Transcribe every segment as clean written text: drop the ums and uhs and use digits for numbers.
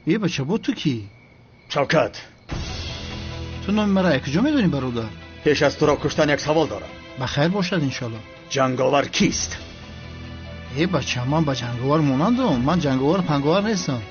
Э бача, бо ту кӣ? Шавкат. Ту номи мара якҷо медонӣ, бародар? Пеш аз туро куштан як савол дорам. Ба хайр бошад, иншоалло. Ҷанговар кист? Э бача, ман ба ҷанговар монандам. Ман ҷанговар панговар нестам.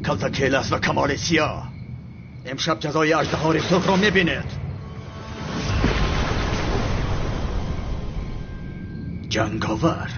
کلتا کیلس و کمال سیاه امشب جزای اژدهای سرخ را میبیند. جنگاور.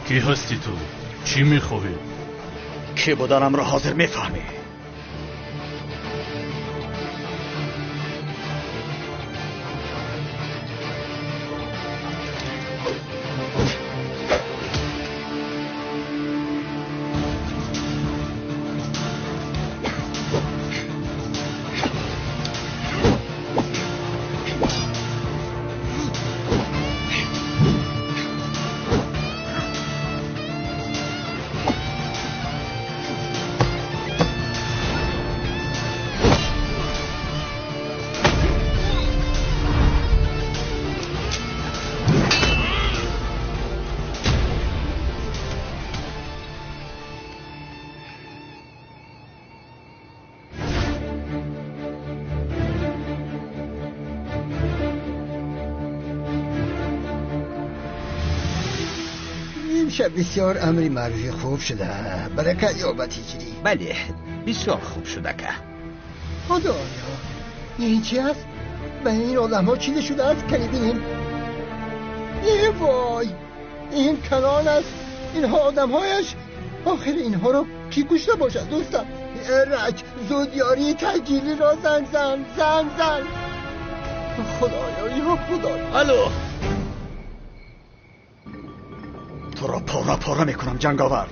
کی هستی تو؟ چی میخوایی؟ کی بودنم را حاضر میفهمی. بسیار امری معروفی خوب شده، برکت یابد هجری. بله بسیار خوب شده که. خدایا این چی است؟ به این آدم ها چیده شده است که ببینیم. ای وای، این کلان است، اینها آدم هایش. آخر اینها را کی کشته باشد دوستم؟ رج زود یاری تجیلی را زنگ زن زنگ زن. خدایا یا خدایا. الو، تو را پاره پاره میکنم جنگاور.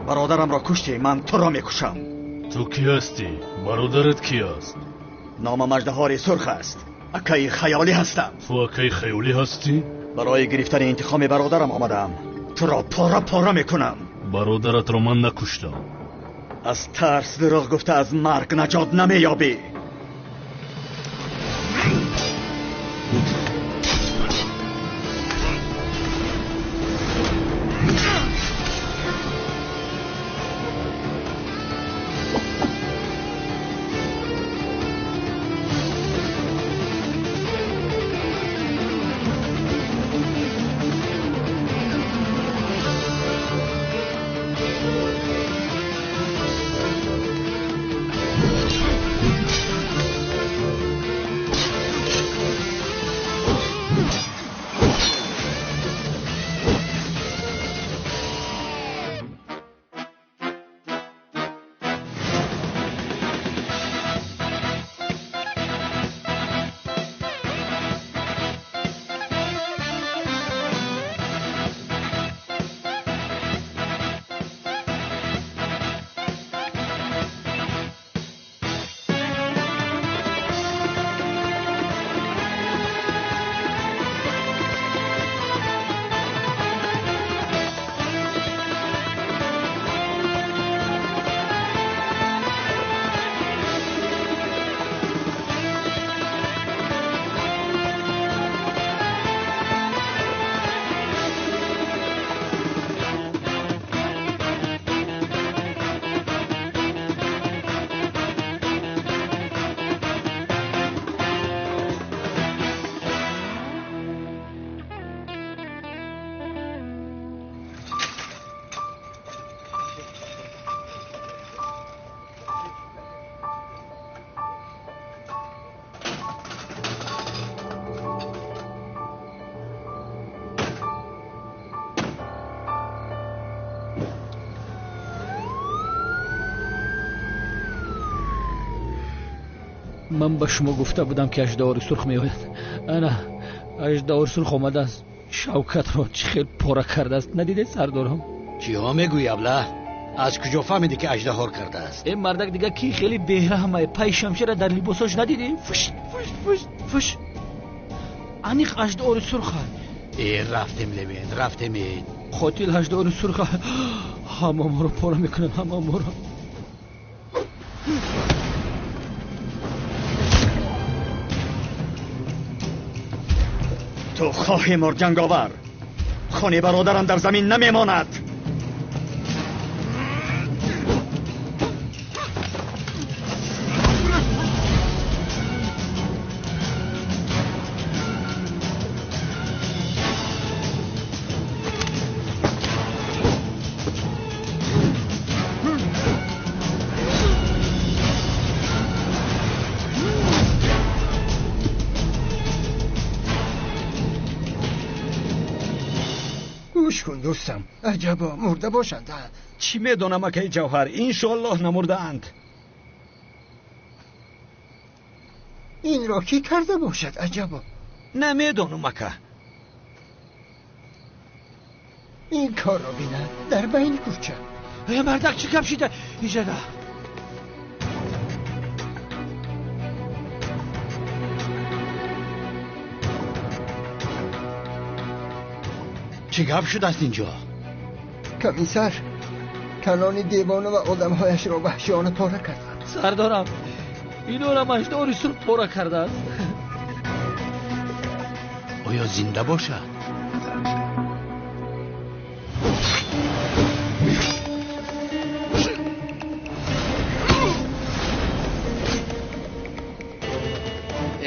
برادرم را کشتی، من تو را میکشم. تو کی هستی؟ برادرت کی است؟ نامم اژدهای سرخ است. اکای خیالی هستم. تو اکای خیالی هستی؟ برای گرفتن انتقام برادرم آمدم. تو را پاره پاره میکنم. برادرت را من نکشتم. از ترس دروغ گفته از مرگ نجات نمییابی. Ман ба шумо гуфта будам, ки аждаҳори сурх меояд. Ана аждаҳори сурх омадааст. Шавкатро чӣ хел пора кардааст, надидед сардорам? Чиҳо мегӯӣ, абла? Аз куҷо фаҳмидӣ, ки аждаҳор кардааст? Э мардак дигар ки хеле бераҳмае. Пай шамшера дар либосош надидӣ? Фуш фуш фуш фуш. Аниқ аждаҳори сурха. Э рафтем, Левент, рафтем. Қотил аждаҳори сурха. Ҳама моро пора мекунад, ҳама моро. Ту хоҳӣ мурд, ҷанговар. Хуни бародарам дар замин намемонад. Гӯш кун дӯстам, аҷабо мурда бошанд. Чӣ медонам, акаи Ҷавҳар, иншоаллоҳ намурдаанд. Инро кӣ карда бошад, аҷабо? Намедонам, ака. Ин корро бинад дар байни кӯча. Э мардак, чӣ гап шида иҷада? Чӣ гап шудааст инҷо? Комиссар, калони девона ва одамҳояшро ваҳшиёна пора карданд. Сардорам, инорам аждаҳори сурх пора кардааст. Оё зинда бошад?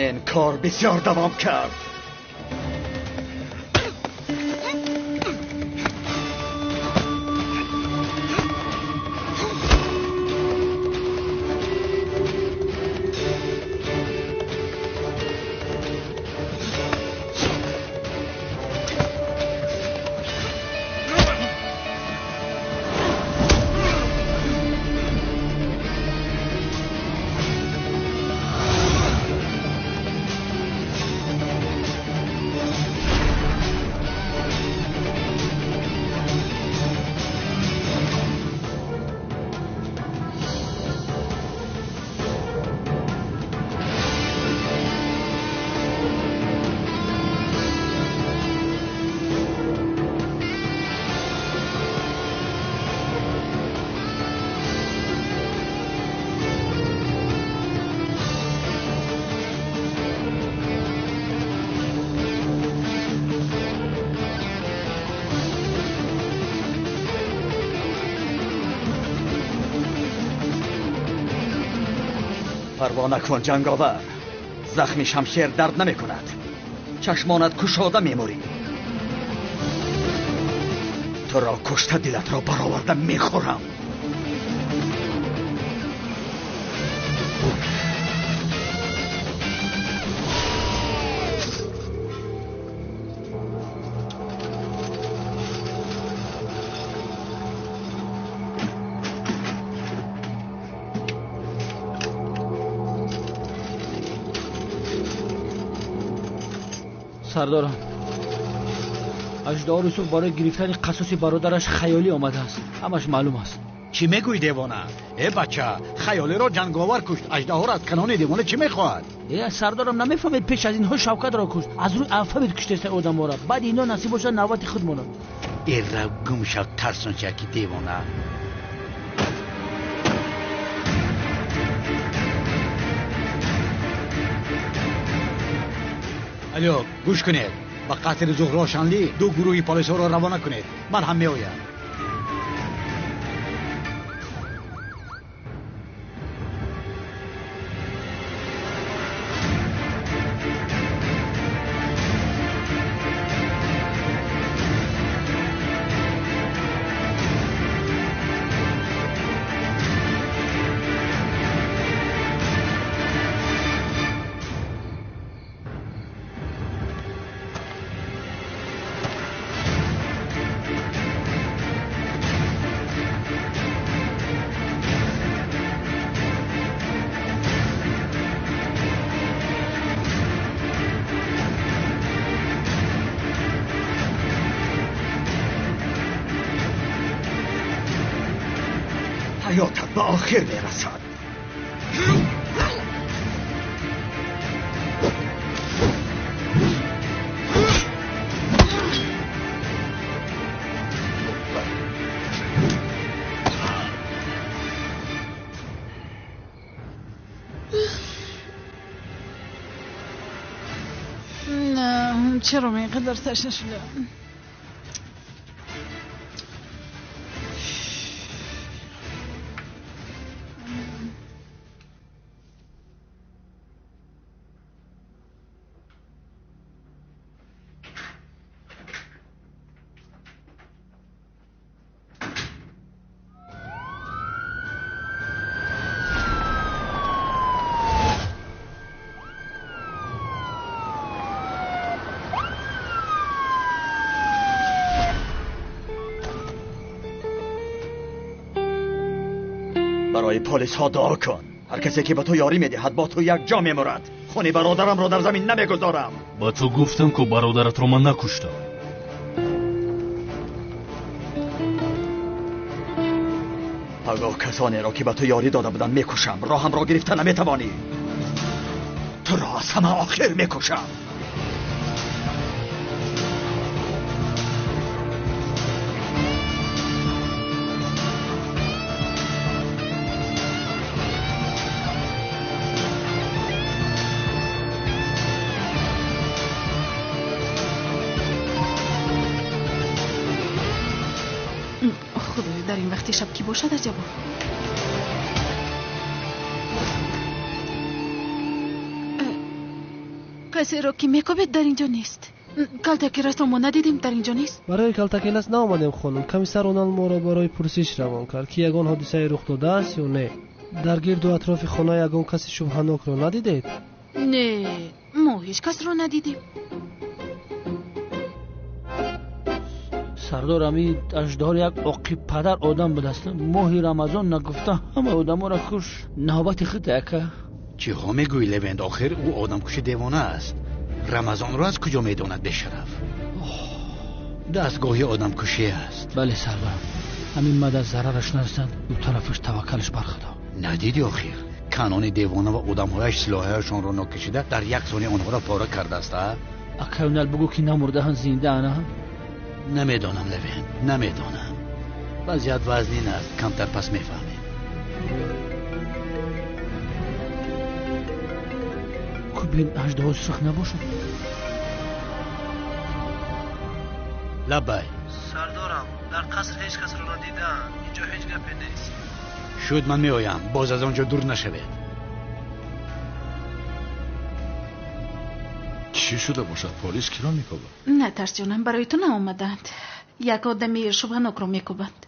Ин кор бисёр давом кард. Парво накун, ҷанговар. Захми шамшер дард намекунад. Чашмонат кушода мемурӣ. Туро кушта дилатро бароварда мехӯрам. Сардорам, аждаҳори сурх барои гирифтани қасоси бародараш хаёлӣ омадааст. Ҳамаш маълум аст. Чӣ мегӯӣ, девона? Э бача, хаёлиро ҷанговар кушт. Аждаҳор аз канони девона чӣ мехоҳад? Э сардорам, намефаҳмед, пеш аз инҳо Шавкатро кушт. Аз рӯи алфавит куштеста одамҳоро. Баъди инҳо насиб бошад навбати худ монад. Э рав гум шав, тарсончаки девона. Алё, гӯш кунед. Ба қасри Зуҳрошанлӣ ду гурӯҳи полисҳоро равона кунед. Ман ҳам меоям. Ҳаётат ба охир мерасад. Чаро ман инқадар ташна шудам? برای پلیس ها دعا کن. هر کسی که به تو یاری میدهد با تو یک جا میمرد. خون برادرم را در زمین نمیگذارم. با تو گفتم که برادرت رو من نکشتم. آگاه کسانی را که به تو یاری داده بودند میکشم. راهم را گرفته نمیتوانی. تو را از همه آخر میکشم. Худоё, дар ин вақти шаб кӣ бошад аҷабо? Касеро ки мекобед дар инҷо нест. Калтакеласро мо надидем, дар инҷо нест. Барои Калтакелас наомадем, хонум. Комиссар Онал моро барои пурсиш равон кард, ки ягон ҳодисае рух додааст ё не. Дар гирду атрофи хона ягон каси шубҳанокро надидед? Не, мо ҳеҷ касро надидем. Сардор, ами аждаҳор як оқиб падар одам будааст. Моҳи Рамазон нагуфта ҳама одаморо куш. Навбати худ ака. Чиҳо мегӯӣ, Левент? Охир ӯ одамкуши девона аст. Рамазонро аз куҷо медонад бешараф? Дастгоҳи одамкушӣ аст. Бале, сардор, ҳамин мад аз зарараш нарасанд, ӯ тарафаш таваккалаш бар Худо. Надидӣ охир? Канони девона ва одамҳояш силоҳҳояшонро нокашида дар як сония онҳоро пора кардааст. Акай Онал, бигӯ ки намурдаанд, зиндаанд. Намедонам, Левент, намедонам. Вазъият вазнин аст, камтар пас мефаҳмем. Кубин аждаҳо сурх набошад? Лаббай. Сардорам, дар қаср ҳеҷ касро надидаам. Инҷо ҳеҷ гапе нест. Шуд, ман меоям. Боз аз он ҷо дур нашавед. Чӣ шуда бошад? Полис киро мекобад? Натарс, ҷонам, барои ту наомаданд. Як одами шубҳанокро мекобанд.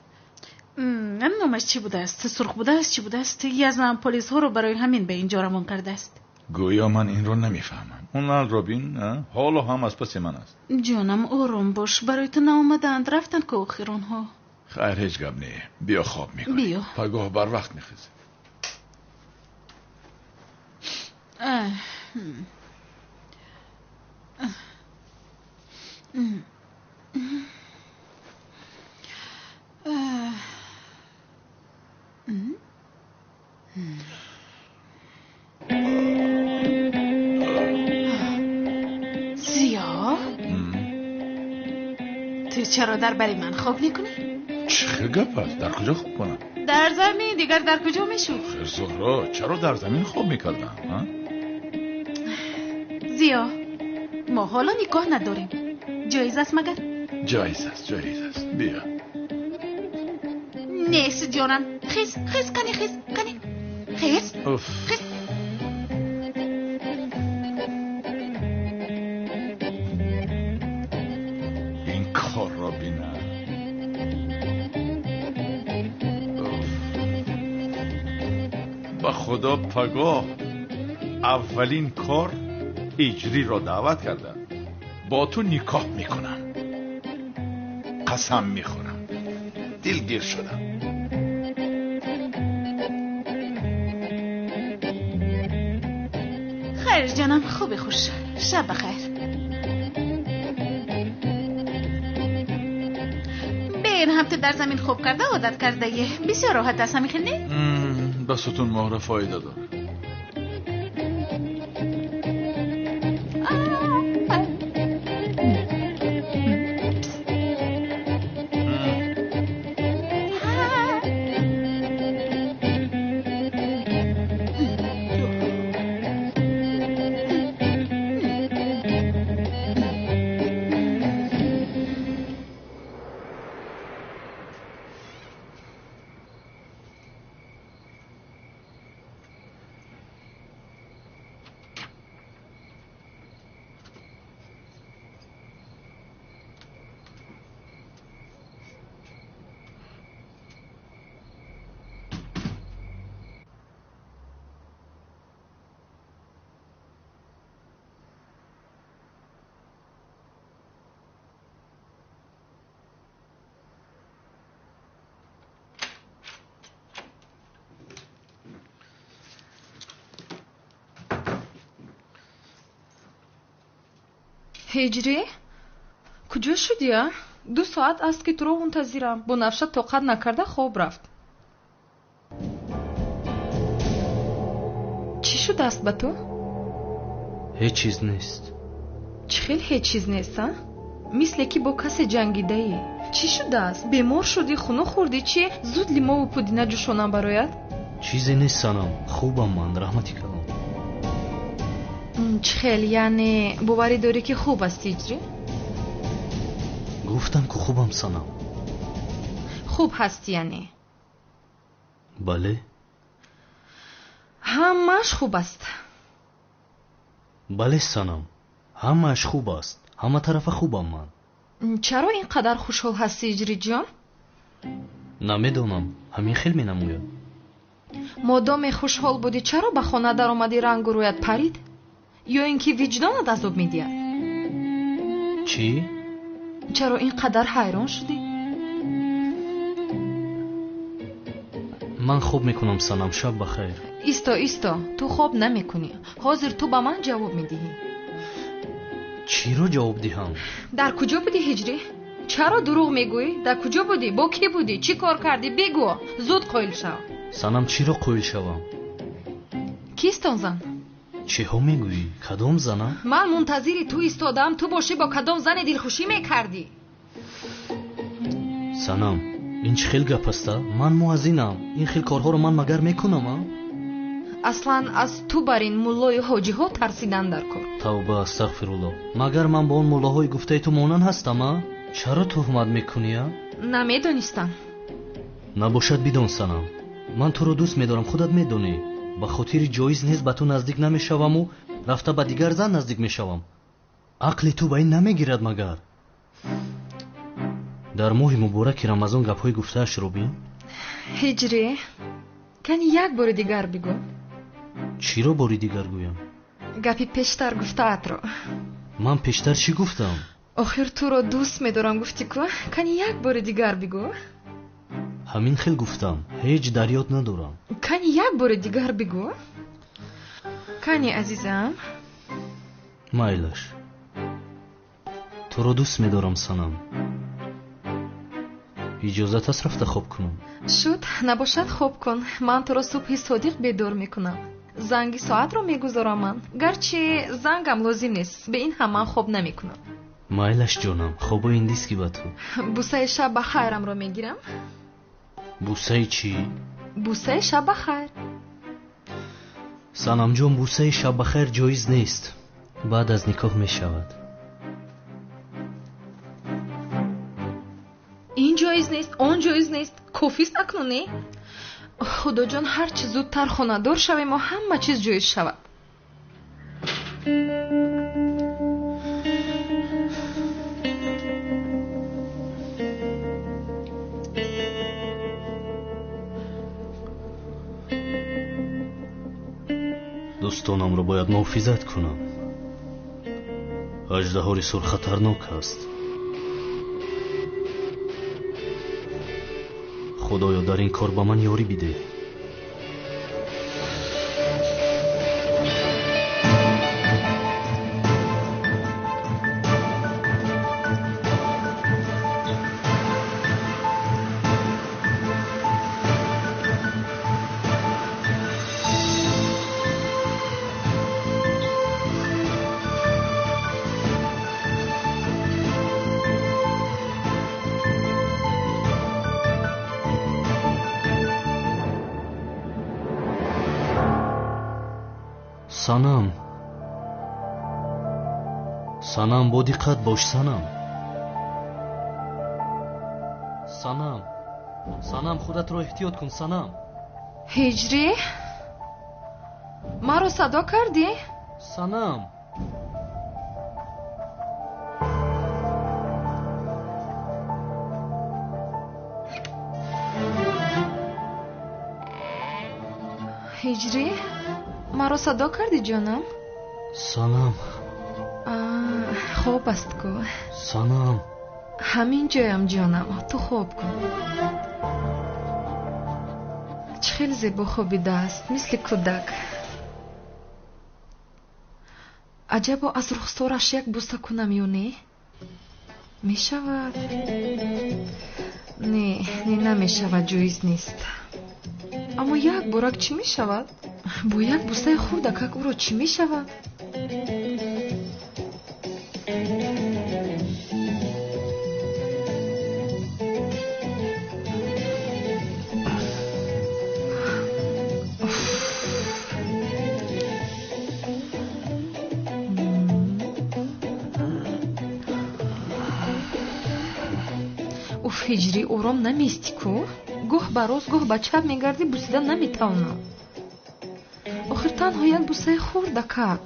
Номаш чӣ будааст? Сурх будааст, чӣ будааст? Язнам полисҳоро барои ҳамин ба инҷо равон кардааст. Гӯё ман инро намефаҳмам. Онал Робин ҳоло ҳам аз паси ман аст. Ҷонам, ором бош, барои ту наомадаанд, рафтанд ку охир онҳо. Хайр, ҳеҷ гап не. Биё хоб мекунем. Биё. Пагоҳ барвақт мехезем. Зиё, ту чаро дар бари ман хоб мекунӣ? Чӣ хел гап аст? Дар куҷо хоб кунам? Дар замин, дигар дар куҷо мешуд? Хир, Зуҳро, чаро дар замин хоб мекардам? Зиё, мо ҳоло никоҳ надорем. Ҷоиз аст магар? Ҷоиз аст, ҷоиз аст. Биё. Нест, ҷонам. Хез, хез, кани, хез, кани. Хез, хез. Ин корро бинам. Ба Худо пагоҳ аввалин кор иҷриро даъват кардам. Бо ту никоҳ мекунам. Қасам мехӯрам. Дилгир шудам. Хайр, ҷонам, хуби хуш. Шаб бахайр. Ин ҳам ту дар замин хоб карда одат кардаӣ. Бисёр роҳат аст, ҳамин хел не? Ба сутунмуҳра фоида дорад. Ҳиҷрӣ? Куҷо шудӣ, а? 2 соат аст ки туро мунтазирам. Бунафша тоқат накарда хоб рафт. Чӣ шудааст ба ту? Ҳеҷ чиз нест. Чӣ хел ҳеҷ чиз нест, а? Мисле ки бо касе ҷангидаӣ. Чӣ шудааст? Бемор шудӣ, хунук хӯрдӣ, чӣ? Зуд лимову пудина ҷӯшонам барояд? Чизе нест, Санам. Хубам ман, раҳмати калон. Чӣ хел, яъне боварӣ дорӣ ки хуб аст, Ҳиҷрӣ? Гуфтам ку хубам, Санам. Хуб ҳастӣ, яъне? Бале. Ҳамааш хуб аст. Бале, Санам, ҳамааш хуб аст. Ҳама тарафа хубам ман. Чаро ин қадар хушҳол ҳастӣ, Ҳиҷриҷон? Намедонам, ҳамин хел менамояд. Модоме хушҳол будӣ, чаро ба хона даромадӣ рангу рӯят парид? Ё ин ки виҷдонат азоб медиҳад? Чӣ? Чаро ин қадар ҳайрон шудӣ? Ман хоб мекунам, Санам, шаб ба хайр. Исто, исто, ту хоб намекунӣ. Ҳозир ту ба ман ҷавоб медиҳӣ. Чиро ҷавоб диҳам? Дар куҷо будӣ, Ҳиҷрӣ? Чаро дурӯғ мегӯӣ? Дар куҷо будӣ? Бо кӣ будӣ? Чӣ кор кардӣ? Бигӯ, зуд қоил шав. Санам, чиро қоил шавам? Кист он зан? Чиҳо мегӯӣ? Кадом зана? Ман мунтазири ту истодаам, ту бошӣ бо кадом зане дилхушӣ мекардӣ? Санам, ин чӣ хел гап аста? Ман муаззинам. Ин хел корҳоро ман магар мекунам, а? Аслан аз ту бар ин муллою ҳоҷиҳо тарсидан дар кор. Тавба, астағфирулло. Магар ман бо он муллоҳои гуфтаи ту монанд ҳастам, а? Чаро туҳмат мекунӣ, а? Намедонистам. Набошад бидон, Санам. Ман туро дӯст медорам, худат медонӣ. Ба хотири ҷоиз нест ба ту наздик намешаваму рафта ба дигар зан наздик мешавам. Ақли ту ба ин намегирад магар? Дар моҳи мубораки Рамазон гапҳои гуфтаашро бин. Ҳиҷрӣ, кани як бори дигар бигӯ. Чиро бори дигар гӯям? Гапи пештар гуфтаатро. Ман пештар чӣ гуфтам? Охир туро дӯст медорам гуфтӣ ку? Кани як бори дигар бигӯ. Ҳамин хел гуфтам, ҳеҷ дар ёд надорам. Кани як бори дигар бигӯ. Кани, азизам. Майлаш. Туро дӯст медорам, Санам. Иҷозат аст рафта хоб кунам? Шуд, набошад хоб кун. Ман туро субҳи содиқ бедор мекунам. Занги соатро мегузорам ман. Гарчи зангам лозим нест, бе ин ҳам ман хоб намекунам. Майлаш, ҷонам, хобо индист ки ба ту. Бусаи шаб ба хайрамро мегирам. Бусаи чӣ? Бусаи шаб ба хайр. Санамҷон, бусаи шаб ба хайр ҷоиз нест. Баъд аз никоҳ мешавад. Ин ҷоиз нест, он ҷоиз нест. Кофист акнун, не? Худоҷон, ҳарчи зудтар хонадор шавему ҳама чиз ҷоиз шавад. Дӯстонамро бояд муҳофизат кунам. Аждаҳори сурх хатарнок аст. Худоё, дар ин кор ба ман ёрӣ бидеҳ. Санам, Санам, бо диққат бош, Санам. Санам, Санам, худатро эҳтиёт кун, Санам. Ҳиҷрӣ, маро садо кардӣ? Санам. Ҳиҷрӣ, маро садо кардӣ, ҷонам? Санам. Хоб аст ку. Санам. Ҳамин ҷоям, ҷонам, ту хоб кун. Чӣ хеле зебо хобидааст, мисли кӯдак. Аҷабо аз рухсораш як буса кунам ё не? Мешавад? Не, не, намешавад, ҷоиз нест. Аммо як борак чӣ мешавад? Бо як бусаи хурдакак ӯро чӣ мешавад? Уф, Ҳиҷрӣ, ором намести ку? Гоҳ ба рост, гоҳ ба чап мегардӣ, бусида наметавонам. Охир танҳо як бусаи хурдакак.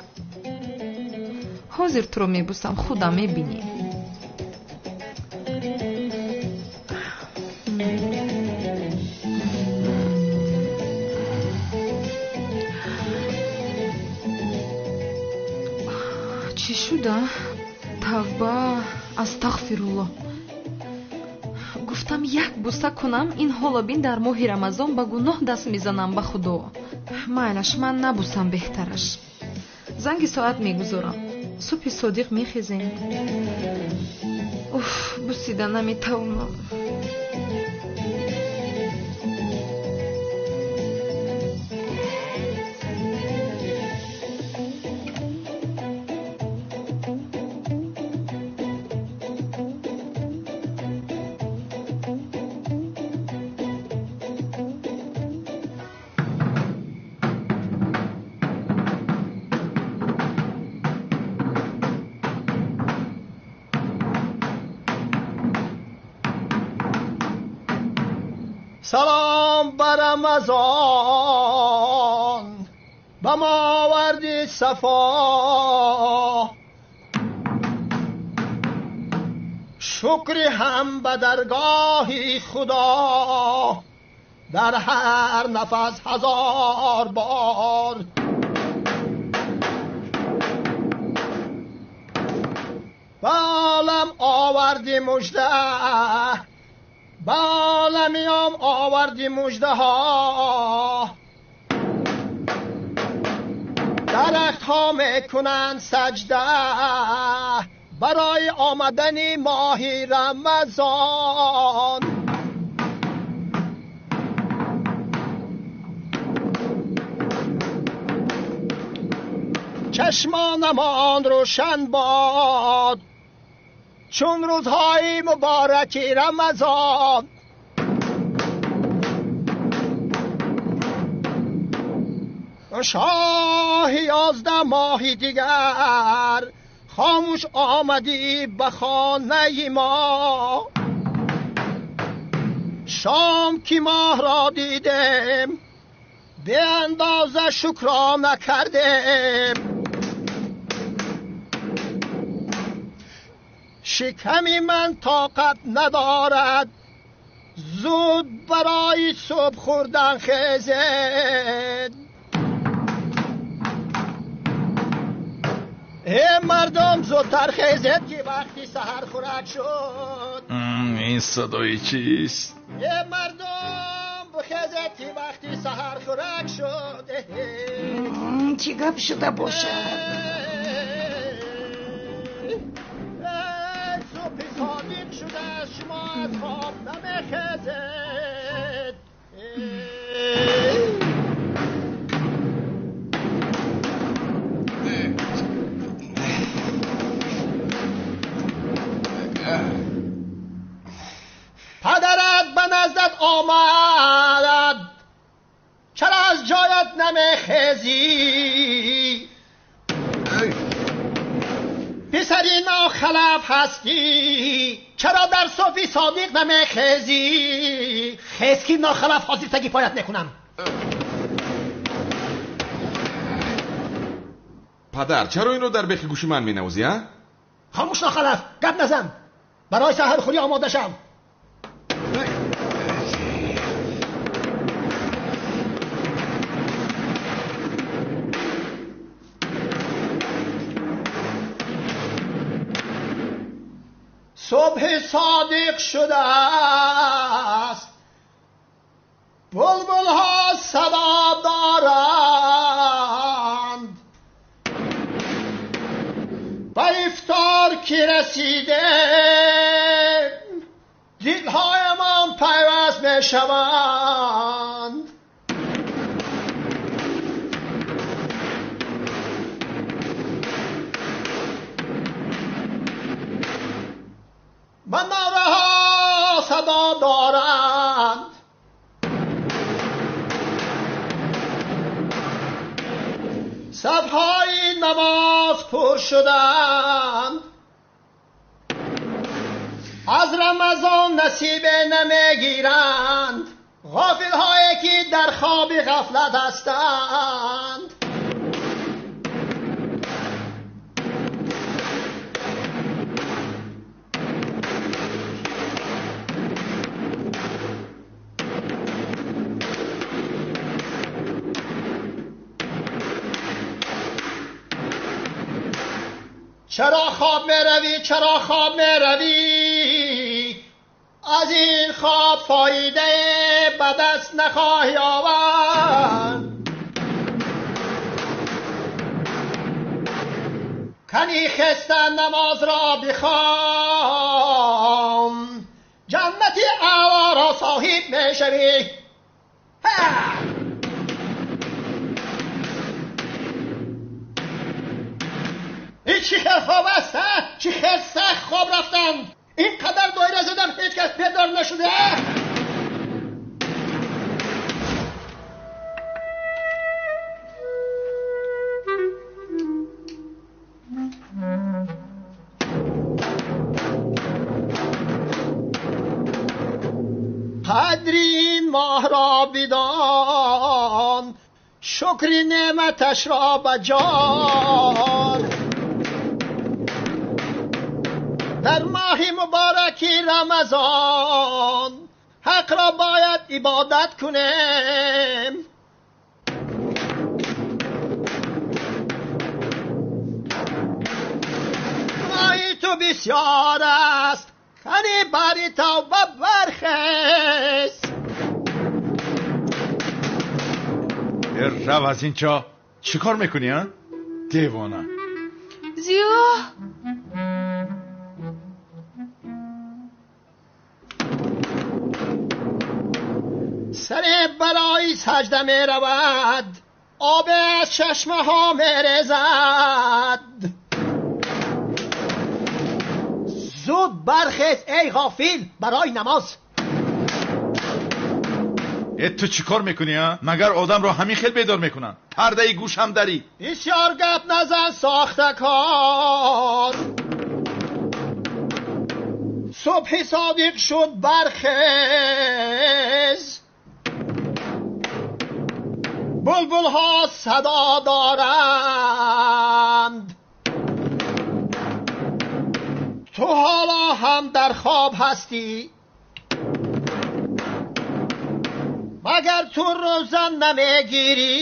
Ҳозир туро мебусам, худам мебинӣ. Чӣ шуда? Тавба, астағфируллоҳ. Гуфтам як буса кунам, ин ҳоло бин дар моҳи Рамазон ба гуноҳ даст мезанам ба Худо. Майлаш, ман набусам беҳтараш. Занги соат мегузорам. Субҳи содиқ мехезем. Уф, бусида наметавонам. Салом ба Рамазон, ба мо оварди сафо. Шукри ҳам ба даргоҳи Худо, дар ҳар нафас ҳазор бор. Ба олам оварди мужда, ба оламиём оварди муждаҳо. Дарахтҳо мекунанд саҷда барои омадани моҳи Рамазон. Чашмонамон рӯшан бод чун рӯзҳои мубораки Рамазон. Шоҳи 11 моҳи дигар хомӯш омадӣ ба хонаи мо. Шом ки моҳро дидем, беандоза шукро накардем. Шиками ман тоқат надорад, зуд барои субҳ хӯрдан хезед. Э мардум, зудтар хезед ки вақти саҳар хӯрак шуд. Ин садои чист? Э мардум, бихезед ки вақти саҳар хӯрак шуд. Чӣ гап шуда бошад? Субҳи содиқ шуда, шумо аз хоб намехезед. Падарат ба наздат омад, чаро аз ҷоят намехезӣ? падари нохалаф ҳастӣ, чаро дар субҳи содиқ намехезӣ? Хез ки нохалаф, ҳозир таги поят мекунам. Падар, чаро инро дар бехи гӯши ман менавозӣ, а? Хомӯш нохалаф, гап назан. Барои саҳархӯрӣ омода шав. Субҳи содиқ шудааст, булбулҳо садо доранд, ба ифтор ки расидем дилҳоямон пайваст мешаванд. Манораҳо садо доранд, сафҳои намоз пур шуданд, аз Рамазон насибе намегиранд ғофилҳое ки дар хоби ғафлат ҳастанд. Чаро хоб меравӣ? Чаро хоб меравӣ? Аз ин хоб фоидае ба даст нахоҳӣ овард. Кани хеста намозро бихон, ҷаннати аълоро соҳиб мешавӣ. Ин чӣ хел хоб аст, а? Чӣ хел сахт хоб рафтам! Ин қадар доира задам, ҳеҷ кас бедор нашуда. Қадри ин моҳро бидон, шукри неъматашро ба ҷон. Дар моҳи мубораки Рамазон ҳақро бояд ибодат кунем. Гуноҳи ту бисёр аст, кани бари тавба бархез. Рав аз инҷо. Чӣ кор мекунӣ, а? Девона. Зиё! Саре барои саҷда меравад, об аз чашмаҳо мерезад. Зуд бархез эй ғофил барои намоз. Э, ту чӣ кор мекунӣ, а? Магар одамро ҳамин хел бедор мекунанд? Пардаи гӯшам дарӣ. Бисёр гап назан, сохтакор. Субҳи содиқ шуд, бархез. Булбулҳо садо доранд, ту ҳоло ҳам дар хоб ҳастӣ. Магар ту рӯза намегирӣ?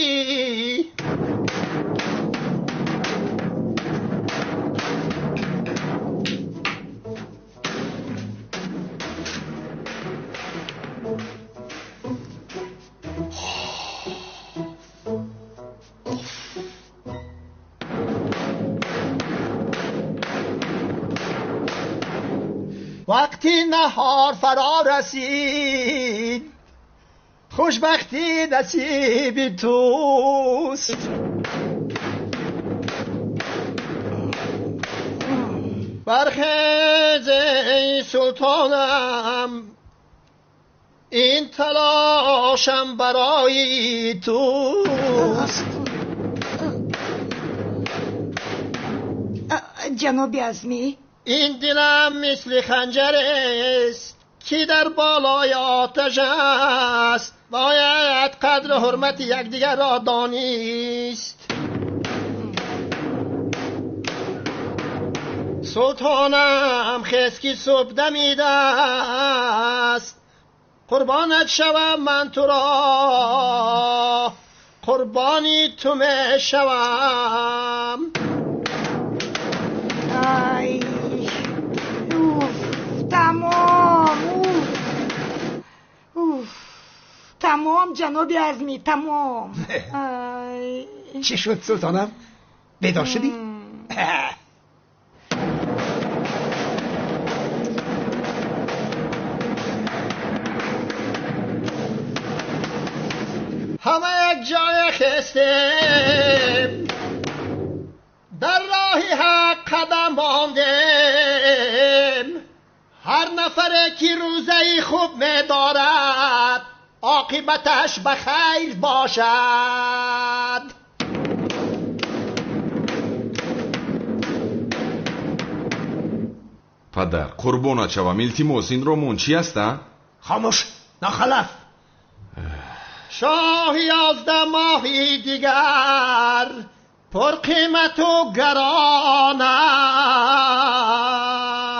Вақти наҳор фаро расид, хушбахтӣ насиби туст. Бархез эй султонам, ин талошам барои туст. Ҷаноби Азмӣ, ин дилам мисли ханҷар аст ки дар болои оташ аст. Бояд қадру ҳурмати якдигарро донист. Султонам хез ки субҳ дамидааст. Қурбонат шавам ман туро, қурбони ту мешавам. Ай, уф, тамом, уф, уф, тамом ҷаноби Азмӣ, тамом. Ай. Чӣ шуд султонам? Бедор шудӣ? Ҳама як ҷоя хестем, дар роҳи ҳақ қадам мондем. Ҳар нафаре ки рӯзаи хуб медорад, оқибаташ ба хайр бошад. Падар, қурбонат шавам, илтимос, инро мон чӣ аст, а? Хомӯш, нохалаф. Шоҳи 11 моҳи дигар пурқимату гарон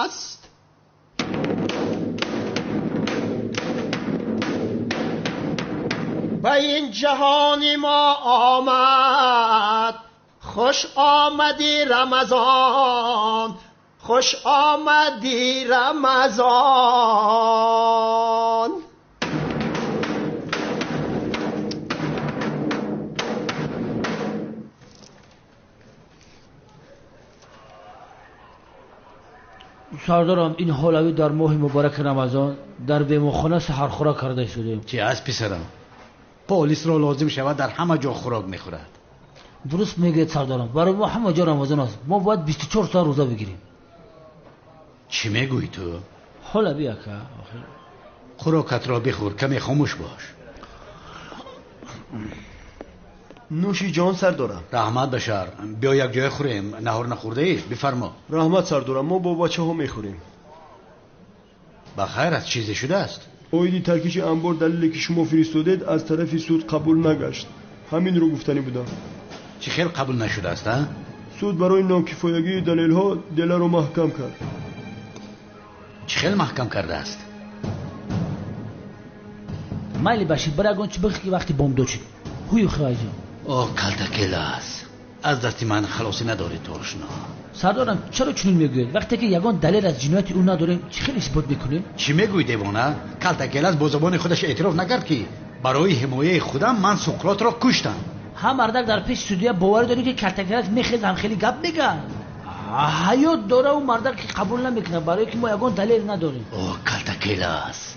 аст. Ба ин ҷаҳони мо омад, хуш омадӣ Рамазон, хуш омадӣ Рамазон. Сардарам, ин ҳолави дар моҳи мубораки Рамазон дар беморхона саҳархӯрак карда шудем. Чӣ аст писарам? Полисро лозим шавад дар ҳама ҷо хӯрок мехӯрад. Дуруст мегӯяд сардарам, барои мо ҳама ҷо Рамазон аст. Мо бояд 24 соат рӯза бигирем. Чӣ мегӯӣ ту? Ҳолави ака, хӯрокатро бихӯр, каме хомӯш бош. Нӯши ҷон сардорам. Раҳмат башар, биё як ҷоя хӯрем. Наҳор нахӯрдаӣ? Бифармо. Раҳмат сардорам, мо бо бачаҳо мехӯрем. Ба хайр аст, чизе шудааст? Оиди таркиши анбор далеле ки шумо фиристодед аз тарафи суд қабул нагашт. Ҳаминро гуфтанӣ будам. Чӣ хел қабул нашудааст, а? Суд барои нокифоягии далелҳо деларо маҳкам кард. Чӣ хел маҳкам кардааст? Майли Башир, бар ягон чӣ бихӯр ки вақти бомдод шуд. Ҳую хӯайҷон. О, калтакелас, аз дасти ман халосӣ надорӣ ту ошно. Сардорам, чаро чунин мегӯед? Вақте ки ягон далел аз ҷинояти ӯ надорем, чӣ хел исбот мекунем? Чӣ мегӯӣ девона? Калтакелас бо забони худаш эътироф накард ки барои ҳимояи худам ман Суқротро куштам. Ҳам мардак дар пеши судия боварӣ дорӣ ки Калтакелас мехезам хеле гап мегӯяд. Ҳаёт дора ӯ мардак ки қабул намекунад, барое ки мо ягон далел надорем. О, Калтакелас.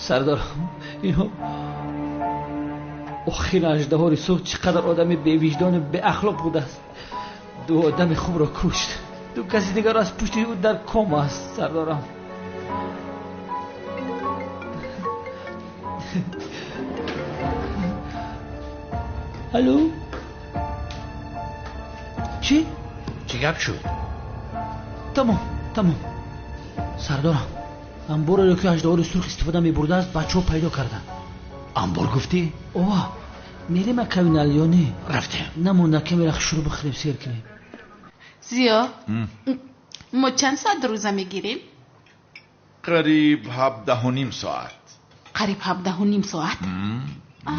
Сардар, инҳо охир аждаҳори сурх чӣ қадар одами бевиҷдону беахлоқ будааст. Ду одами хубро кушт, ду каси дигар аз пушти ӯ дар ком аст. Сардарам, алло, чӣ? Чӣ гап шуд? Тамом, тамом. Сардорам, анбореро ки аждаҳори сурх истифода мебурдааст бачаҳо пайдо карданд. Анбор гуфтӣ? Ова, мерем акавинал ё не? Рафтем. Намонда камера шурӯъ бихӯрем, сер кунем. Зиё, мо чанд соат рӯза мегирем? Қариб 17.5 соат. Қариб 17.5 соат?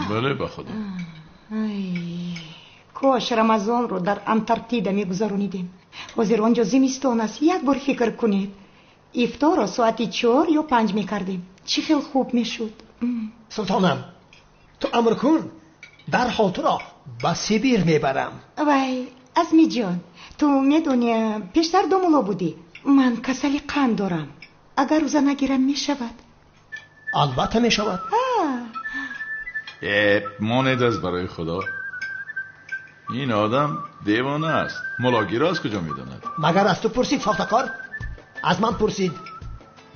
Бале, ба худо. Кош Рамазонро дар Антарктида мегузаронидем. Ҳозир он ҷо зимистон аст. Як бор фикр кунед. Ифторро соати 4 ё 5 мекардем. Чӣ хел хуб мешуд. Султонам, ту амр кун, дарҳол туро ба Сибир мебарам. Вай, Азмиҷон, ту медонӣ, пештар домуло будӣ. Ман касали қанд дорам. Агар рӯза нагирам мешавад? Албатта мешавад. Монед аз барои худо. Ин одам девона аст. Мулогиро аз куҷо медонад? Магар аз ту пурсид, сохтакор? Аз ман пурсид.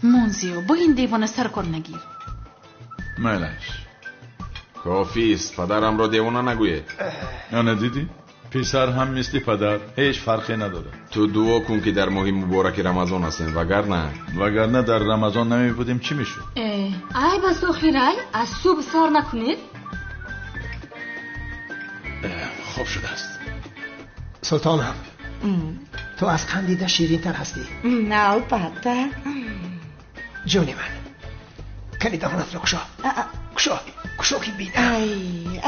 Монзиё, бо ин девона саркор нагир. Майлаш. Кофист, падарамро девона нагӯед. Ана дидӣ? Писар ҳам мисли падар, ҳеҷ фарқе надорад. Ту дуо кун, ки дар моҳи мубораки Рамазон ҳастем, вагарна дар Рамазон намебудем, чӣ мешуд? Ай бас охирай, аз субҳ сар накунед. Хоб шудааст. Султонам, ту аз қанд дида ширинтар ҳастӣ. Албатта. Ҷони ман, кани даҳонатро кушо. Кушо, кушо ки бинам. Ай,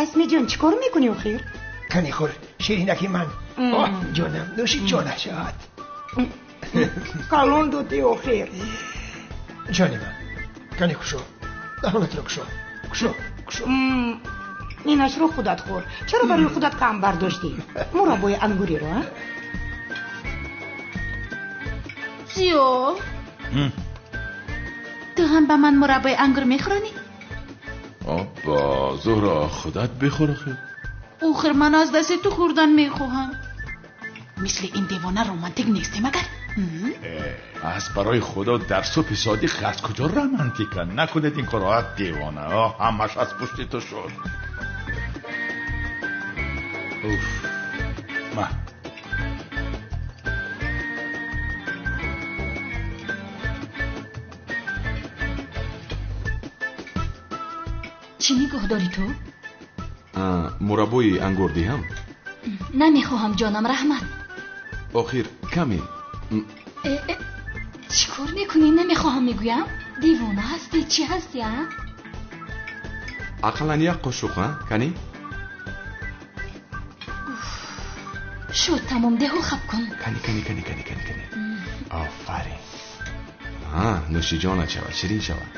Асмиҷон, чӣ кор мекунӣ охир? Кани хӯр, ширинаки ман. Оҳ, ҷонам, нӯши ҷона шавад. Калон додӣ охир. Ҷони ман, кани кушо, даҳонатро кушо, кушо, кушо. Инашро худат хӯр. Чаро барои худат кам бардоштӣ? Мураббои ангуриро, а? Зиё, ту ҳам ба ман мураббои ангур мехӯронӣ? Обба, Зуҳро, худат бихӯр охир. Охир ман аз дасти ту хӯрдан мехоҳам. Мисли ин девона романтик нестӣ магар? Аз барои худо дар субҳи содиқ аз куҷо романтика? Накунед ин корро, девона. Ҳамаш аз пушти ту шуд. Уф, ма. Чӣ нигоҳ дорӣ ту? Мураббои ангур диҳам? Намехоҳам, ҷонам, раҳмат. Охир каме. Чӣ кор мекунӣ? Намехоҳам мегӯям. Девона ҳастӣ, чӣ ҳастӣ, а? Ақаллан як қошуқ, а? Кани? Шуд, тамом, деҳу хаб кун. Кани, кани, кани, кани, кани, кани. Офарин. Нӯши ҷонат шавад, ширин шавад.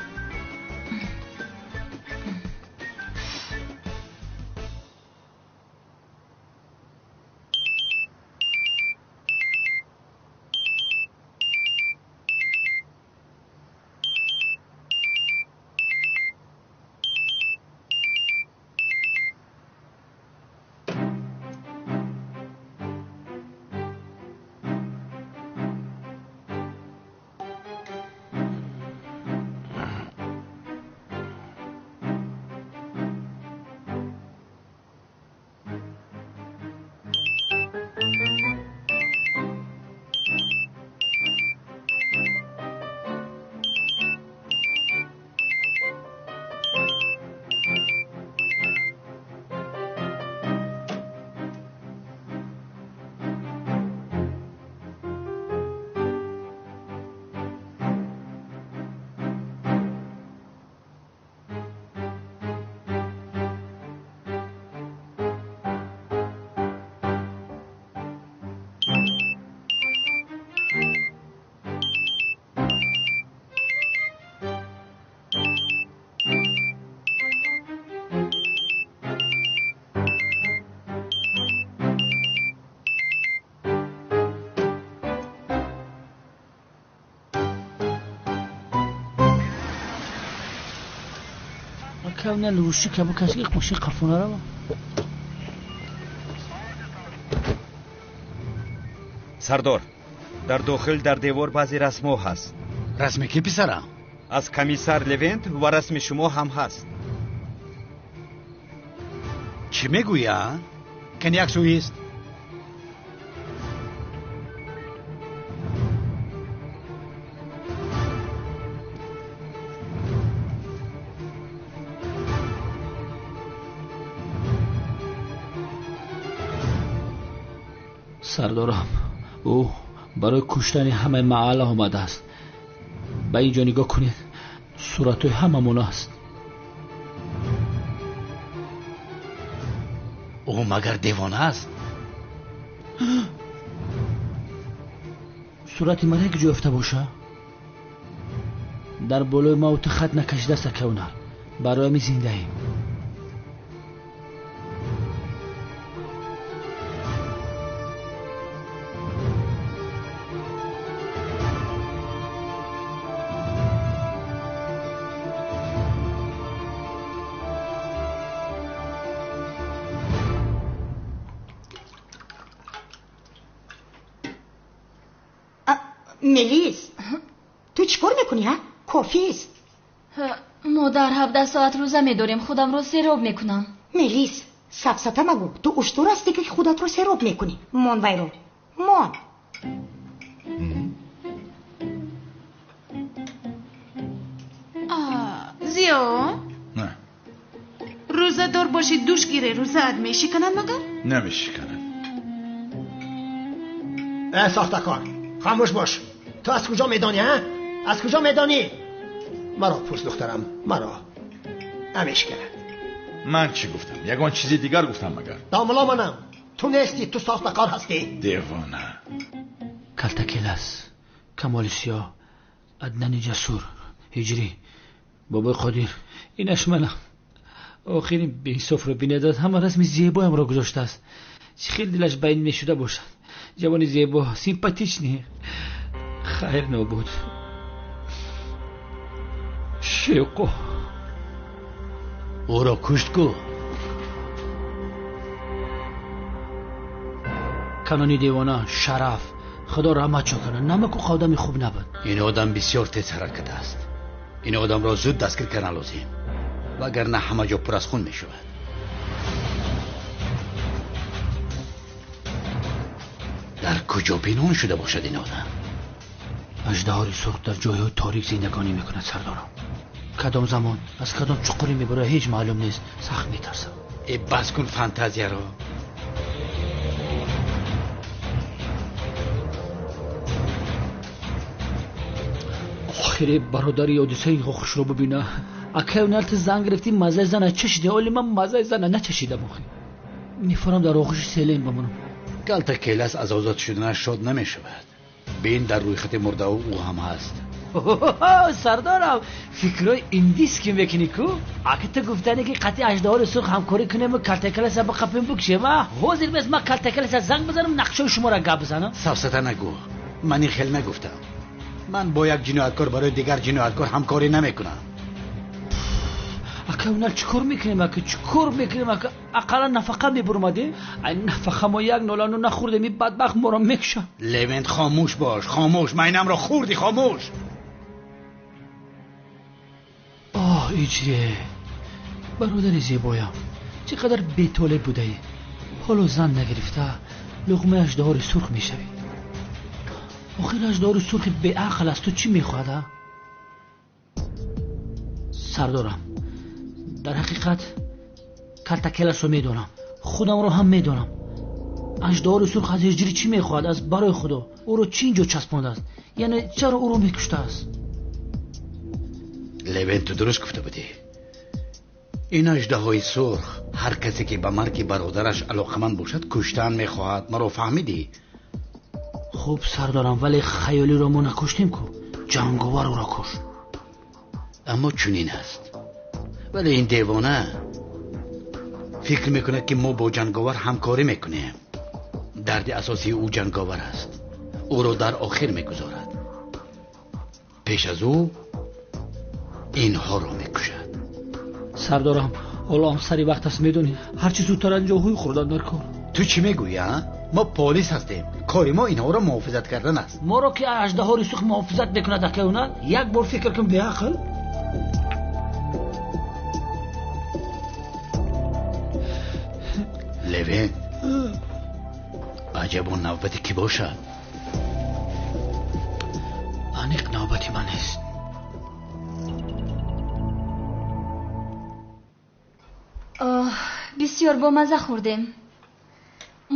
Сардор, дар дохил дар девор баъзе расмҳо ҳаст. Расми ки, писарам? Аз комиссар Левент ва расми шумо ҳам ҳаст. Чӣ мегӯӣ, а? Кани як сӯист. Сардорам, ӯ барои куштани ҳамаи маҳалла омадааст. Ба ин ҷо нигоҳ кунед, суратҳои ҳамамон аст. Ӯ магар девона аст? Сурати ман як ҷо ёфта боша? Дар болои мавту хат накашидааст, акавнар. Барои ҳамин зиндаем. Мелис, ту чӣ кор мекунӣ, ҳа? Кофист. Модар, 17 соат рӯза медорем, худамро сероб мекунам. Мелис, сафсата магӯ. Ту уштур ҳастӣ, ки худатро сероб мекунӣ. Мон вайро. Мон. Зиё? Не. Рӯзадор бошӣ, душ гире, рӯзаат мешиканад магар? Намешиканад. Э, сохтакор, хомӯш бош. Ту аз куҷо медонӣ, ҳа? Аз куҷо медонӣ? Маро пурс, духтарам, маро. Намешиканад. Ман чӣ гуфтам? Ягон чизи дигар гуфтам магар? Домулло манам. Ту нестӣ, ту сохтакор ҳастӣ. Девона. Калтакелас, Камоли Сиёҳ, Аднани Ҷасур, Ҳиҷрӣ, Бобои Қодир, инаш манам. Охирин беинсофро бинед, ҳама расми зебоямро гузоштааст. Чӣ хел дилаш ба ин мешуда бошад. Ҷавони зебо, симпатичный. Хайр нобуд. Шевқо. Ӯро кушт ку. Канони девона, Шараф, Худо раҳматшон кунад. Намаку одами хуб набуд. Ин одам бисёр тез ҳаракат аст. Ин одамро зуд дастгир кардан лозим, вагарна ҳама ҷо пур аз хун мешавад. Дар куҷо пинҳон шуда бошад ин одам? Аждаҳори сурх дар ҷойҳои торик зиндагонӣ мекунад, сардорам. Кадом замон аз кадом чуқурӣ мебарояд ҳеҷ маълум нест. Сахт метарсам. Э, бас кун фантазияро. Охире бародари ҳодисаи хушро бибина. Акай уналти зан гирифтӣ, маззаи зана чашидӣ. Оли ман маззаи зана начашидам. Охир мефорам дар оғӯши селем бимонам. Калтакелас аз озод шуданаш шод намешавад. Бин, дар рӯйхати мурдао ӯ ҳам ҳаст. Сардорам, фикрҳои индиски мекунӣ ку? Аки ту гуфтанӣ ки қатъи аждаҳори сурх ҳамкорӣ кунему Калтакеласа биқапем бикушем. Ҳозир бес ман Калтакеласа занг бизанам, нақшаи шуморо гап бизанам. Сафсата нагӯ. Ман ин хел нагуфтам. Ман бо як ҷинояткор барои дигар ҷинояткор ҳамкорӣ намекунам. Ака унал чӣ кор мекунем? Ака чӣ кор мекунем? Ака ақаллан нафақа мебурмадем. Ай нафақа мо як нолану нахӯрдем, ин бадбахт моро мекушад. Левент, хомӯш бош, хомӯш. Майнамро хӯрдӣ, хомӯш. Оҳ, Иҷре, бародари зебоям, чӣ қадар бетолеб будаӣ. Ҳоло зан нагирифта луғмаи аждаҳори сурх мешавӣ. Охир аждаҳори сурхи беақл аз ту чӣ мехоҳад, а? Сардорам, дар ҳақиқат Калтакеласро медонам, худамро ҳам медонам. Аждаҳори сурх аз Ҳиҷрӣ чӣ мехоҳад? Аз барои Худо ӯро чӣ инҷо часпондааст? Яъне чаро ӯро мекуштааст? Левент, ту дуруст гуфта будӣ. Ин аждаҳои сурх ҳар касе ки ба марги бародараш алоқаманд бошад куштан мехоҳад. Маро фаҳмидӣ? Хуб сардорам, вале хаёлиро мо накуштем ку. Ҷанговар ӯро кушт. Аммо чунин аст. Вале ин девона фикр мекунад ки мо бо ҷанговар ҳамкорӣ мекунем. Дарди асосии ӯ ҷанговар аст. Ӯро дар охир мегузорад. Пеш аз ӯ инҳоро мекушад. Сардорам, ҳоло ҳам сари вақт аст, медонӣ. Ҳарчи зудтар аз инҷо ҳуй хӯрдан дар кор. Ту чӣ мегӯӣ, а? Мо полис ҳастем. Кори мо инҳоро муҳофизат кардан аст. Моро ки аждаҳори сурх муҳофизат мекунад, акай унал, як бор фикр кун, беақл. Левент, аҷабо навбати кӣ бошад? Аниқ навбати ман нест. Оҳ, бисёр бомазза хӯрдем.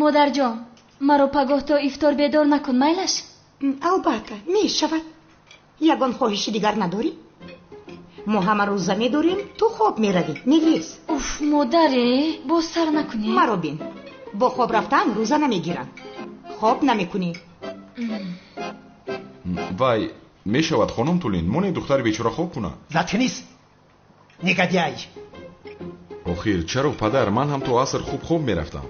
Модарҷон, маро пагоҳ то ифтор бедор накун, майлаш? Албатта, мешавад. Ягон хоҳиши дигар надорӣ? Мо ҳама рӯза медорем, ту хоб меравӣ, Мелис. Уф, модаре, боз сар накунӣ. Маро бин. Бо хоб рафтан рӯза намегиранд. Хоб намекунӣ. Вай, мешавад, хонум Тулин, моне духтари бечора хоб кунад. Заткнись, негодяй. Охир, чаро падар, ман ҳам то аср хуб хоб мерафтам.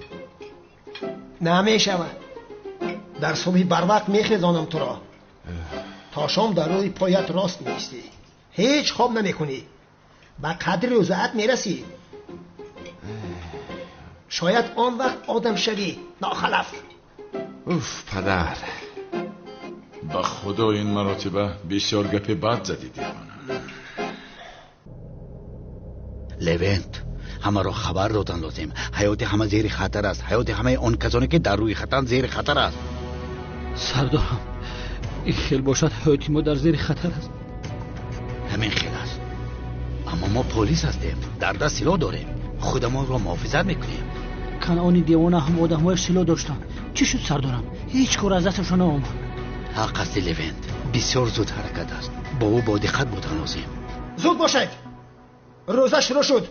Намешавад. Дар субҳи барвақт мехезонам туро. То шом дар рӯи поят рост меистӣ. Ҳеҷ хоб намекунӣ. Ба қадри рӯзаат мерасӣ. Шояд он вақт одам шавӣ, нохалаф. Уф, падар. Ба худо ин маротиба бисёр гапи бад задӣ, девона. Левент, ҳамаро хабар додан лозим. Ҳаёти ҳама зери хатар аст. Ҳаёти ҳамаи он касоне ки дар рӯи хатанд зери хатар аст. Сардорам, ин хел бошад ҳаёти мо дар зери хатар аст. Ҳамин хел аст. Аммо мо полис ҳастем, дар даст силоҳ дорем, худамонро муҳофизат мекунем. Канъони девона ҳам одамҳояш силоҳ доштанд. Чӣ шуд сардорам? Ҳеҷ кор аз дасташон наомад. Ҳақ ҳасти Левент, бисёр зуд ҳаракат аст. Бо ӯ бо диққат будан лозим. Зуд бошед, рӯза шурӯъ шуд.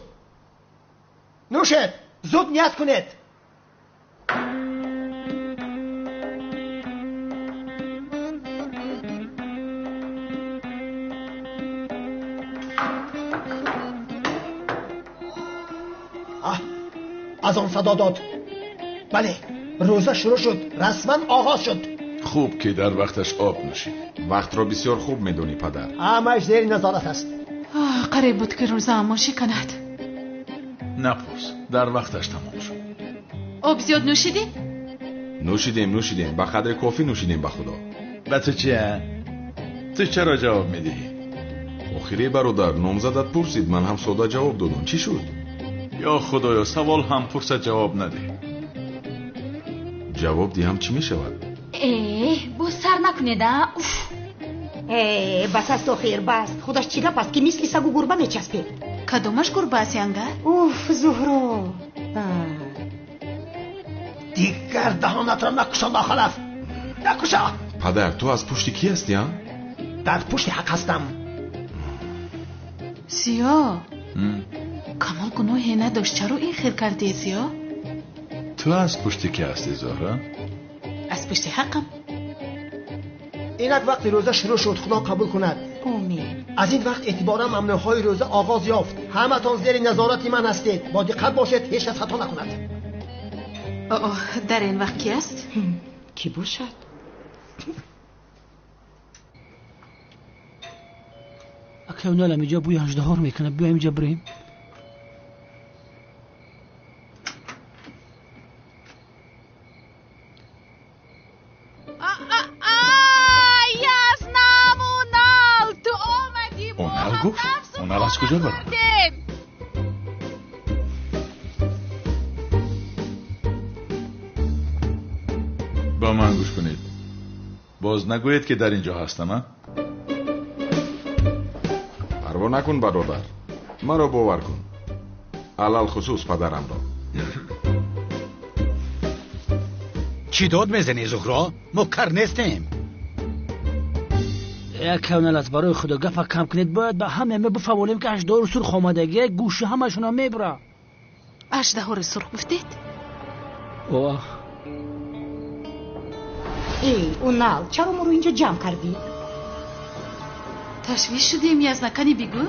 Нӯшед, зуд ният кунед. Аз он садо дод. Бале, рӯза шурӯъ шуд, расман оғоз шуд. Хуб ки дар вақташ об нӯшид. Вақтро бисёр хуб медонӣ, падар. Ҳамааш зери назорат аст. Қариб буд ки рӯзаамон шиканад. Напурс, дар вақташ тамом шуд. Об зиёд нӯшидӣ? Нӯшидем, нӯшидем, ба қадри кофӣ нӯшидем, ба худо. Ба ту чи? Ту чаро ҷавоб медиҳӣ? Охире бародар, номзадат пурсид, ман ҳам сода ҷавоб додам. Чӣ шуд? Ё худоё, савол ҳам пурсад, ҷавоб надеҳ. Ҷавоб диҳам чӣ мешавад? Э, боз сар накунед, а? Уф! Э, бас аст охир, бас. Худаш чӣ гап аст ки мисли сагу гурба мечаспед? Кадомаш гурба аст, янга? Уф, Зуҳро. Дигар даҳонатро накушо, нохалаф. Накушо! Падар, ту аз пушти кӣ ҳастӣ, а? Дар пушти ҳақ ҳастам. Сиё, Камол гуноҳе надошт. Чаро ин хел кардӣ, Сиё? Ту аз пушти кӣ ҳастӣ, Зуҳро? Аз пушти ҳақам. Инак вақти рӯза шурӯъ шуд, худо қабул кунад. Омин. Аз ин вақт эътиборан мамнӯъҳои рӯза оғоз ёфт. Ҳаматон зери назорати ман ҳастед. Бо диққат бошед, ҳеҷ кас хато накунад. Оҳ, дар ин вақт кӣ аст? Кӣ бошад? Акай Уналам инҷа бӯи аждаҳор мекунад. Биёем инҷа бирем. Унал гуфт? Унал аз куҷо баромад? Ба ман гӯш кунед. Боз нагӯед ки дар ин ҷо ҳастам, а? Парво накун, бародар. Маро бовар кун. Алалхусус падарамро. Чӣ дод мезанӣ, Зуҳро? Мо кар нестем. Як Унал аст, барои худо гапа кам кунед. Бояд ба ҳама мо бифаҳмонем ки аждаҳори сурх омадагӣ, гӯши ҳамашонро мебура. Аждаҳори сурх гуфтед? Оҳ. Эй, Унал, чаро моро инҷо ҷамъ кардӣ? Ташвиш шудем, Язна, кани бигӯ.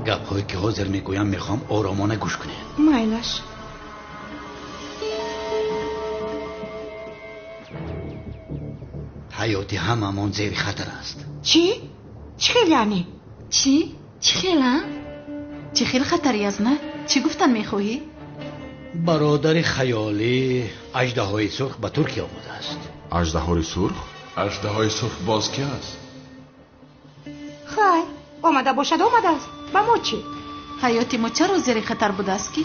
Гапҳое ки ҳозир мегӯям, мехоҳам оромона гӯш кунед. Майлаш. Ҳаёти ҳамамон зери хатар аст. Чӣ? Чӣ хел яъне? Чӣ? Чӣ хел, а? Чӣ хел хатар, Язна? Чӣ гуфтан мехоҳӣ? Бародари хаёлӣ аждаҳои сурх ба Туркия омадааст. Аждаҳори сурх? Аждаҳои сурх боз ки аст? Хай, омада бошад, омадааст. Ба мо чӣ? Ҳаёти мо чаро зери хатар будааст ки?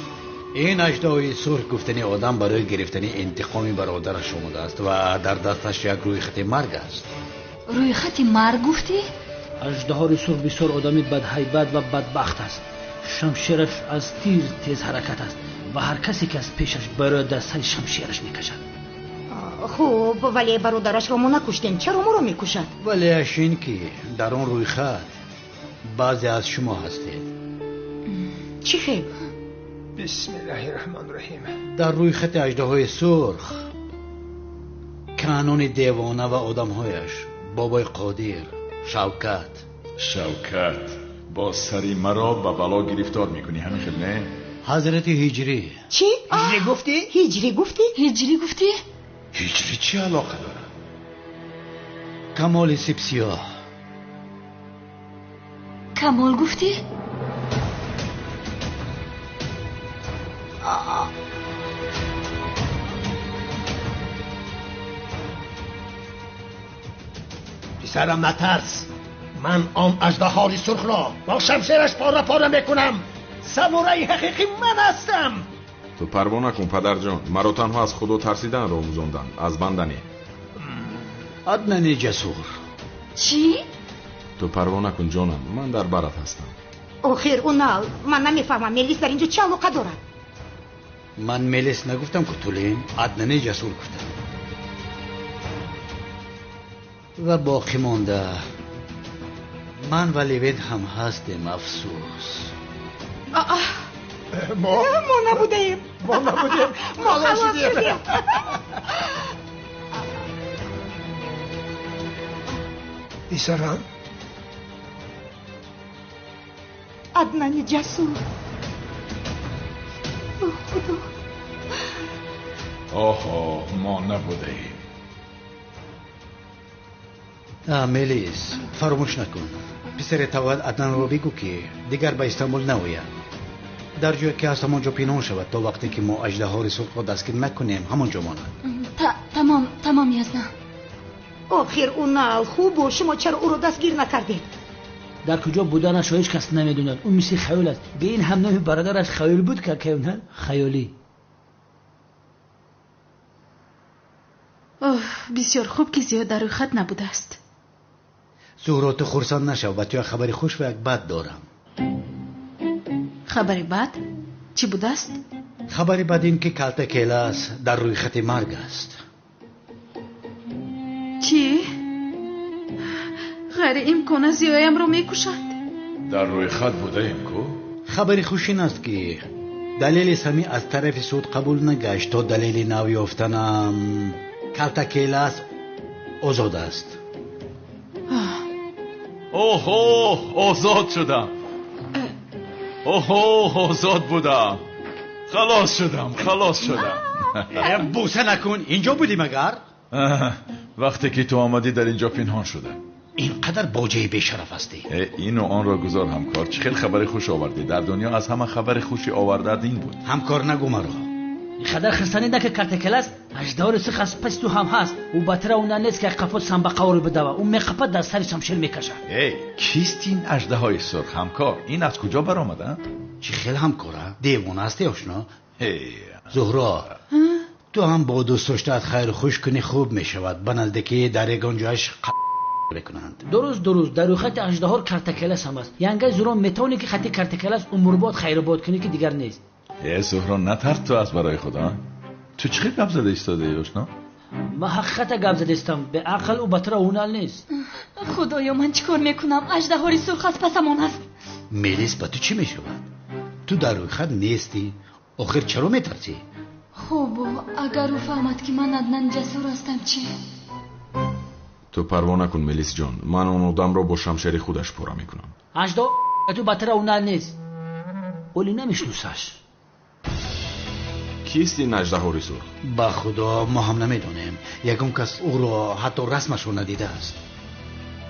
Ин аждаҳои сурх гуфтани одам барои гирифтани интиқоми бародараш омадааст ва дар дасташ як рӯйхати марг аст. Рӯйхати марг гуфтӣ? Аждаҳори сурх бисёр одами бадҳайбат ва бадбахт аст. Шамшераш аз тир тез ҳаракат аст ва ҳар касе ки аз пешаш барояд дар сари шамшераш мекашад. Хуб, вале бародарашро мо накуштем. Чаро моро мекушад? Валеаш ин ки дар он рӯйхат баъзе аз шумо ҳастед. Чӣ хел? Бисмиллаҳи раҳмони раҳим. Дар рӯйхати аждаҳои сурх Канони девона ва одамҳояш, бобои Қодир, Шавкат. Шавкат, боз сари маро ба бало гирифтор мекунӣ, ҳамин хел не? Ҳазрати Ҳиҷрӣ. Чӣ? Ҳиҷрӣ гуфтӣ? Ҳиҷрӣ гуфтӣ? Ҳиҷрӣ гуфтӣ? Ҳиҷрӣ чӣ алоқа дорад? Камоли сипсиёҳ. Камол гуфтӣ? پسرم نترس، من آن اژدهای سرخ را با شمشیرش پاره پاره میکنم. سامورایی حقیقی من هستم. تو پروا نکن پدرجان، مرا تنها از خدا ترسیدن را آموزاندند، از بنده نه. عدنان جسور. چی؟ تو پروا نکن جانم، من در برات هستم. آخر اونال، من نمیفهمم ملیس در اینجا چه علاقه دارد؟ من ملیس نگفتم که تولین، عدنان جسور گفتم. و باقی مانده من و لیوید هم هستیم. افسوس. ما نبودیم. ما نبودیم. ما خلاص شدیم. پسرم عدنان جسور. خدا. آها، ما نبودیم. ملیس، فراموش نکن پسر تاواد عدنان رو بگو که دیگر به استانبول نآید. در جایی که هست همانجا پنهان شود تا وقتی که ما اژدهای سرخ را دستگیر نکنیم همانجا ماند. تمام تمام یزنا. آخر اونال، خوب شما چرا او را دستگیر نکردید؟ در کجا بودنش هیچ کس نمیدوند. اون مثل خیال است. به این هم نام برادرش خیال بود که نه خیالی. اوه، بسیار خوب که زیاد در خط نبوده است. زهرا تو خرسند نشو، با تو یک خبر خوش و یک بد دارم. خبر بد؟ چی بوده است؟ خبر بد این که کلته کلاس در روی خط مرگ است. چی؟ غیر امکان است زیایم را میکشند. در روی خط بوده ایم کو؟ خبر خوش این است که دلیل سمی از طرف سود قبول نگشت تا دلیل نو یافتنم کلته کلاس آزاد است. اوه، آزاد شدم. اوه، آزاد بودم. خلاص شدم، خلاص شدم. بوسه نکن، اینجا بودی مگر؟ وقتی که تو آمدی در اینجا پنهان شدم. اینقدر باجه بی‌شرف هستی. این و آن را گذار همکار، چه خیلی خبر خوش آوردی. در دنیا از همه خبر خوشی آوردن این بود. همکار نگو مرا. خدر خرسانی ده که کلته کلاس اژدهای سرخ از پس تو هم هست. او باتر اون نیست که قفا سنبقه رو بدوه. او میقپد در سر شمشیر میکشه. ای کیست این اژدهای سرخ همکار؟ این از کجا برآمده؟ چه خیلی همکاره؟ دیوانه هستی آشنا؟ زهرا تو هم با دوست داشتت خیر خوش کنی خوب میشود. به نزدیکی در یگان جایش بکنند. درست درست، در خط اژدها کلته کلاس هم است. ینگه زورا میتونی که خط کلته کلاس عمر خیر باد کنی که دیگر نیست. ای زهرا نترس تو از برای خدا. تو چه گپ زده ایستاده ای آشنا؟ من حقیقت گپ زده استم. به عقل و بطر اونال نیست. خدایا من چیکار میکنم؟ اژدهای سرخ از پسمان است. ملیس با تو چی میشود؟ تو در روی خط نیستی. آخر چرا میترسی؟ خب اگر او فهمد که من عدنان جسور هستم چی؟ تو پروا نکن ملیس جان، من اون آدم را با شمشیر خودش پاره میکنم. اژدها تو بطر اونال نیست. ولی نمیشناسش. کیست این اژدهای سرخ؟ با خدا ما هم نمیدونیم. یکم کس او را حتی رسمش رو ندیده است.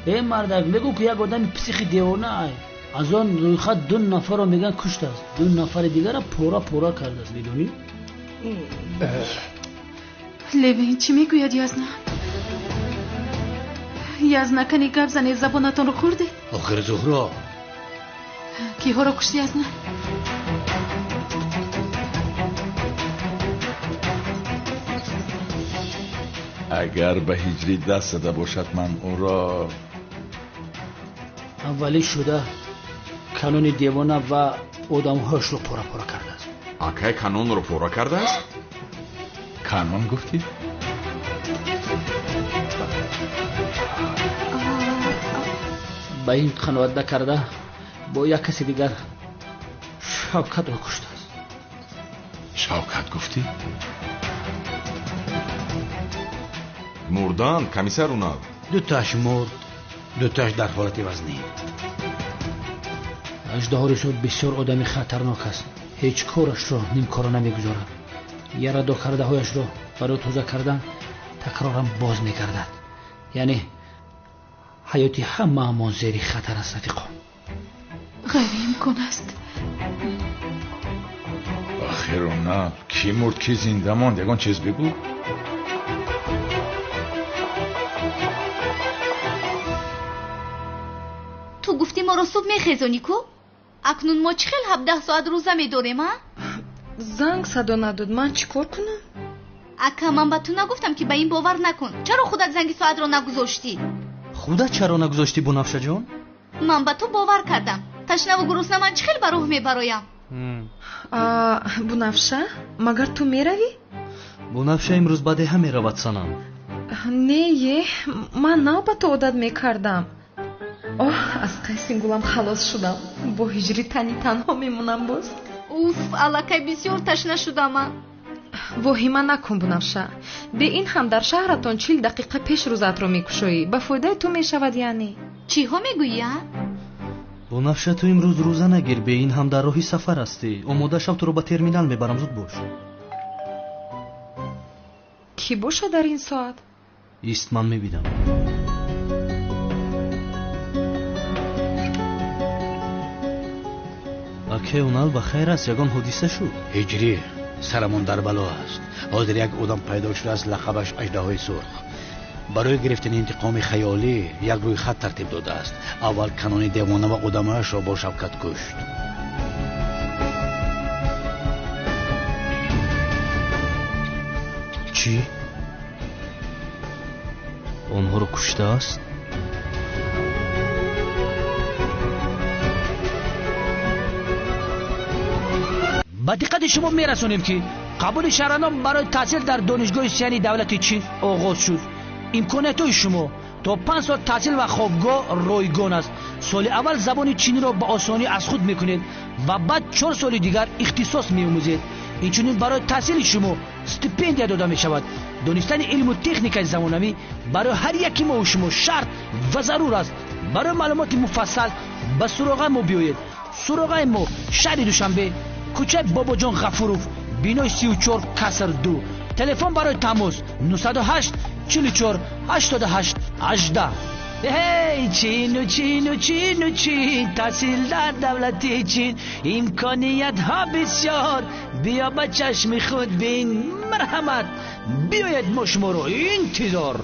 ای مردک میگو که یک آدم پسیخ دیوانه ای. از آن روی خط دو نفر رو میگن کشته است، دو نفر دیگر را پورا پورا کرده است. میدونی؟ لوین چی میگوید یزنا؟ یزنا کنی گپ زنی، زبانتون رو خوردید؟ آخر زهرا کیها رو کشتی یزنا؟ اگر به هجری دست زده باشد من او را اولی شده کانون دیوانه و آدمهاش رو پورا پورا کرده است. اکای کانون رو پورا کرده است؟ کانون گفتی؟ به این قناعت نکرده با یک کسی دیگر شوکت را کشته است. شوکت گفتی؟ مردن کمیسر اونا. دو تاش مرد، دو تاش در حالت وزنی. اژدهای سرخ بسیار آدمی خطرناک است. هیچ کارش را نیمکاره نمیگذارد. یره کرده هایش را برای تازه کردن تکرارم باز میگردد. یعنی حیاتی همه زیر خطر است رفیقان. غیر امکان است. آخر Акерона, ки мурд, ки зинда монд, ягон чиз бигӯ. Ту гуфтӣ моро субҳ мехезонӣ ку? Акнун мо чӣ хел 17 соат рӯза медорем, а? Занг садо надод, ман чӣ кор кунам? Ака, ман ба ту нагуфтам, ки ба ин бовар накун. Чаро худат занги соатро нагузоштӣ? Худат чаро нагузоштӣ, Бунафшаҷон? Ман ба ту бовар кардам. Ташнаву гурусна ман чӣ хел ба роҳ мебароям? Бунафша, магар ту меравӣ? Бунафша имрӯз ба деҳа меравад, санам. Не, е, ман нав ба ту одат мекардам. Оҳ, аз қайси гулам халос шудам. Бо ҳиҷри тани танҳо мемонам боз. Уф, аллакай бисёр ташна шудам. Воҳима накун, Бунафша. Бе ин ҳам дар шаҳратон 40 дақиқа пеш рӯзатро мекушоӣ. Ба фоидаи ту мешавад яъне. Чиҳо мегӯӣ, а? Бунафша, ту имрӯз рӯза нагир. Бе ин ҳам дар роҳи сафар ҳастӣ. Омода шав, туро ба терминал мебарам, зуд бош. Кӣ бошад дар ин соат? Ист, ман мебинам. Аке, Унал ба хайр аст? Ягон ҳодиса шуд? Ҳиҷрӣ, сарамон дар бало аст. Ҳозир як одам пайдо шудааст, лақабаш аждаҳои сурх. Барои гирифтани интиқоми хаёлӣ як рӯйхат тартиб додааст. Аввал канони девона ва одамаашро бо шавкат кушт. Чӣ? Онҳоро куштааст? Ба диққати шумо мерасонем, ки қабули шаҳрвандон барои таҳсил дар Донишгоҳи Сияни давлати Чин оғоз шуд. Имкониятҳои шумо то 5 сол таҳсил ва хобгоҳ ройгон аст. Соли аввал забони чиниро ба осонӣ аз худ мекунед ва баъд 4 соли дигар ихтисос меомӯзед. Инчунин барои таҳсили шумо стипендия дода мешавад. Донистани илму техникаи замонавӣ барои ҳар яки мову шумо шарт ва зарур аст. Барои маълумоти муфассал ба суроғаи мо биёед. Суроғаи мо шаҳри Душанбе, кӯчаи Бобоҷон Ғафуров, бинои 34 каср 2. Телефон барои тамос 908 44 88 18. Эй, Чину, Чину, Чину, Чин, таҳсил дар давлати Чин, имкониятҳо бисёр, биё ба чашми худ бин. Марҳамат, биёед, мо шуморо интизор.